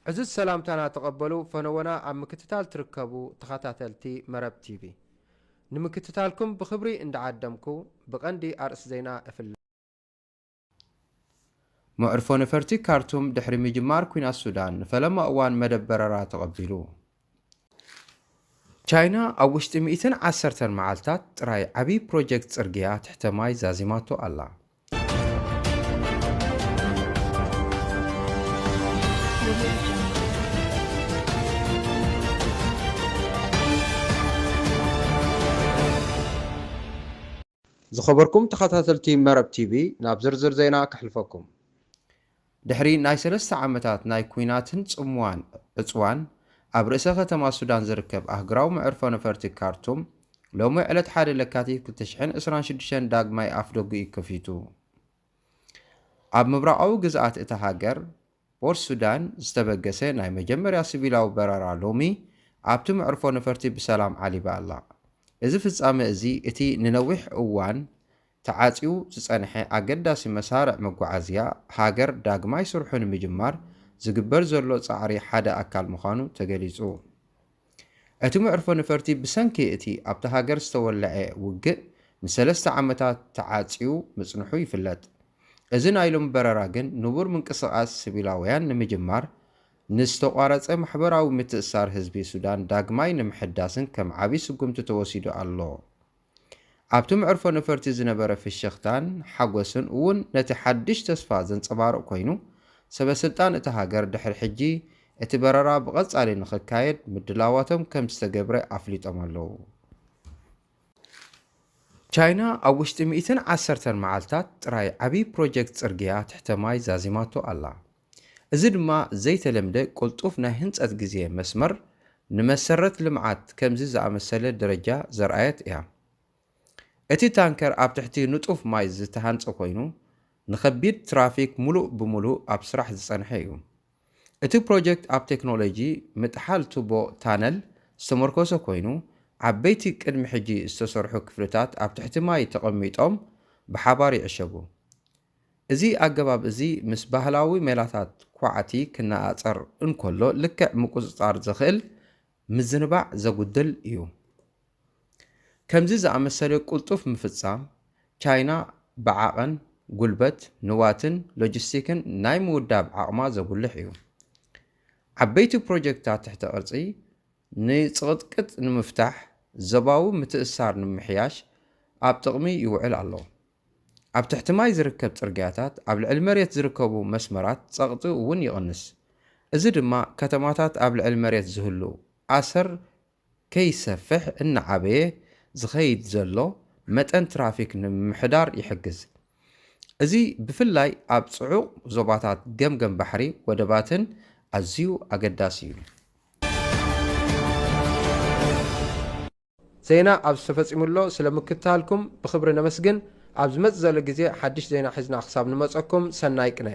ዕዙዝ ሰላምታና ተቐበሉ ፈነወና ኣብ ምክትታል ትርከቡ ተኸታተልቲ መረብ ቲቪ። ንምክትታልኩም ብኽብሪ እንዳዓደምኩ ብቐንዲ ኣርእስቲ ዜና እፍለ። መዕርፎ ነፈርቲ ካርቱም ድሕሪ ምጅማር ኲናት ሱዳን ንፈለማ እዋን መደብ በረራ ተቐቢሉ። ቻይና ኣብ ውሽጢ ሚእትን ዓሰርተን መዓልታት ጥራይ ዓብዪ ፕሮጀክት ጽርግያ ትሕተ ማይ ዛዚማቶ ኣላ። ዝኸበርኩም ተኸታተልቲ መረብ ቲቪ፣ ናብ ዝርዝር ዜና ከሕልፈኩም። ድሕሪ ናይ ሰለስተ ዓመታት ናይ ኲናትን ጽምዋን ዕጽዋን፣ ኣብ ርእሰ ከተማ ሱዳን ዝርከብ ኣህጉራዊ መዕርፎ ነፈርቲ ካርቱም፣ ሎሚ ዕለት ሓደ ለካቲት ክልተ ሽሕን ዕስራን ሽዱሽተን ዳግማይ ኣፍደጉ እዩ ከፊቱ። ኣብ ምብራቓዊ ግዝኣት እታ ሃገር፣ ፖርት ሱዳን ዝተበገሰ ናይ መጀመርያ ሲቪላዊ በረራ ሎሚ ኣብቲ መዕርፎ ነፈርቲ ብሰላም ዓሊባ ኣላ። እዚ ፍጻመ እዚ እቲ ንነዊሕ እዋን ተዓጽዩ ዝጸንሐ ኣገዳሲ መሳርዕ መጓዓዝያ ሃገር ዳግማይ ስርሑ ንምጅማር ዝግበር ዘሎ ጻዕሪ ሓደ ኣካል ምዃኑ ተገሊጹ። እቲ መዕርፎ ነፈርቲ ብሰንኪ እቲ ኣብታ ሃገር ዝተወልዐ ውግእ ንሰለስተ ዓመታት ተዓጽዩ ምጽንሑ ይፍለጥ። እዚ ናይ ሎሚ በረራ ግን ንቡር ምንቅስቓስ ሲቪላውያን ንምጅማር ንዝተቋረጸ ማሕበራዊ ምትእስሳር ህዝቢ ሱዳን ዳግማይ ንምሕዳስን ከም ዓቢ ስጉምቲ ተወሲዱ ኣሎ። ኣብቲ መዕርፎ ነፈርቲ ዝነበረ ፍሽኽታን ሓጎስን እውን ነቲ ሓድሽ ተስፋ ዘንጸባርቕ ኮይኑ፣ ሰበ ስልጣን እታ ሃገር ድሕሪ ሕጂ እቲ በረራ ብቐጻሊ ንኽካየድ ምድላዋቶም ከም ዝተገብረ ኣፍሊጦም ኣለዉ። ቻይና ኣብ ውሽጢ ሚእትን ዓሰርተን መዓልታት ጥራይ ዓብዪ ፕሮጀክት ጽርግያ ትሕተ ማይ ዛዚማቶ ኣላ። እዚ ድማ ዘይተለምደ ቅልጡፍ ናይ ህንጸት ግዜ መስመር ንመሰረት ልምዓት ከምዚ ዝኣመሰለ ደረጃ ዘርኣየት እያ። እቲ ታንከር ኣብ ትሕቲ ንጡፍ ማይ ዝተሃንጸ ኮይኑ፣ ንኸቢድ ትራፊክ ምሉእ ብምሉእ ኣብ ስራሕ ዝጸንሐ እዩ። እቲ ፕሮጀክት ኣብ ቴክኖሎጂ ምጥሓል ቱቦ ታነል ዝተመርኮሰ ኮይኑ፣ ዓበይቲ ቅድሚ ሕጂ ዝተሰርሑ ክፍልታት ኣብ ትሕቲ ማይ ተቐሚጦም ብሓባር ይዕሸጉ። እዚ ኣገባብ እዚ ምስ ባህላዊ ሜላታት ኳዕቲ ክነጻጸር እንከሎ ልክዕ ምቁጽጻር ዘኽእል ምዝንባዕ ዘጉድል እዩ። ከምዚ ዝኣመሰለ ቅልጡፍ ምፍጻም፣ ቻይና ብዓቐን፣ ጉልበት፣ ንዋትን ሎጂስቲክን ናይ ምውዳብ ዓቕማ ዘጉልሕ እዩ። ዓበይቲ ፕሮጀክታት ትሕተ ቅርጺ ንጽቕጥቅጥ ንምፍታሕ ዞባዊ ምትእስሳር ንምምሕያሽ ኣብ ጥቕሚ ይውዕል ኣሎ። ኣብ ትሕቲ ማይ ዝርከብ ጽርግያታት፣ ኣብ ልዕሊ መሬት ዝርከቡ መስመራት ጸቕጢ እውን ይቕንስ። እዚ ድማ ከተማታት ኣብ ልዕሊ መሬት ዝህሉ ኣሰር ከይሰፍሕ እናዓበየ ዝኸይድ ዘሎ መጠን ትራፊክ ንምምሕዳር ይሕግዝ። እዚ ብፍላይ ኣብ ጽዑቕ ዞባታት ገምገም ባሕሪ ወደባትን ኣዝዩ ኣገዳሲ እዩ። ዜና ኣብዚ ተፈጺሙ ኣሎ። ስለ ምክትታልኩም ብኽብሪ ነመስግን። ኣብ ዝመጽእ ዘሎ ግዜ ሓድሽ ዜና ሒዝና ክሳብ ንመጸኩም ሰናይ ቅነ።